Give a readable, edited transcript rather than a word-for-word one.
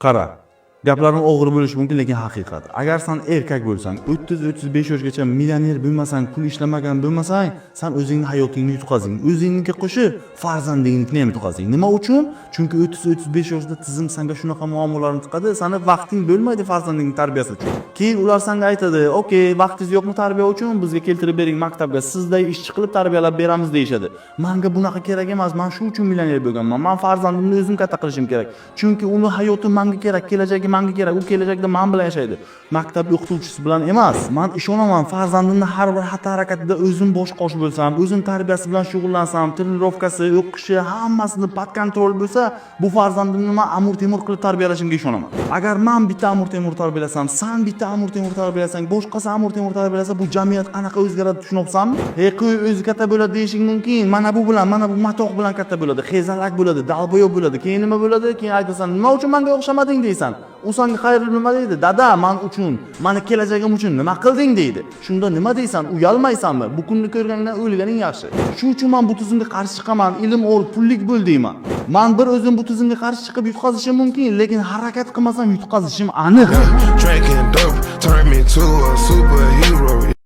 Qara, gaplarim og'ir bo'lishi mumkin, lekin haqiqat. Agar san erkak bo'lsang, 30-35 yoshgacha millioner bo'lmasang, pul ishlamagan bo'lmasang, san o'zingni hayotingni yutqazding. O'zingniki qo'shib, farzandingnikini ham yutqazding. Nima uchun? Chunki 30-35 yoshda tizim sanga shunaqa muammolarni tiqadi, sani vaqting bo'lmaydi farzandingni tarbiyasi uchun. Keyin ular sanga aytadi: "Okey, vaqtingiz yo'qmi tarbiya uchun? Bizga keltirib bering maktabga, sizday ishchi qilib tarbiyalab beramiz", deyishadi. Manga bunaqa kerak emas. Man shu uchun millioner bo'lganman. Man farzandimni o'zim katta qilishim kerak. Chunki uni hayoti manga kerak, kelajagi manga kerak. U kelajakda man bilan yashaydi. Maktab o'qituvchisi bilan emas. Man ishonaman, farzandimni har bir xatti harakatida o'zim bosh qosh bo'lsam, o'zim tarbiyasi bilan shug'ullansam, trenirovkasi, o'qishi, hammasini под контроль bo'lsa, bu farzandimni man Amir Temur qilib tarbiyalashimga ishonaman. Agar man bitta Amir Temur tarbiyalasam, san bitta Amir Temur tarbiyalasang, boshqasi Amir Temur tarbiyalasa, bu jamiyat qanaqa o'zgaradi, tushunyapsanmi? "He, qo'y, o'zi katta bo'ladi", deyishing mumkin. Mana bu bilan, mana bu matoh bilan katta bo'ladi, hezalak bo'ladi, долбоёб bo'ladi. Keyin nima bo'ladi? Keyin aytasan: "Nima uchun menga o'xshamading?" deysan. U sanga qayrilib nima deydi? "Dada, man uchun, mani kelajagim uchun nima qilding?" deydi. Shunda nima deysan? Uyalmaysanmi? Bu kunni ko'rgandan o'lganing yaxshi. Shu uchun man bu tizimga qarshi chiqaman. "Ilm ol, pullik bo'l", deyman. Man bir o'zim bu tizimga qarshi chiqib yutqazishim mumkin, lekin harakat qilmasam, yutqazishim aniq. Drinking dope turned me to a superhero.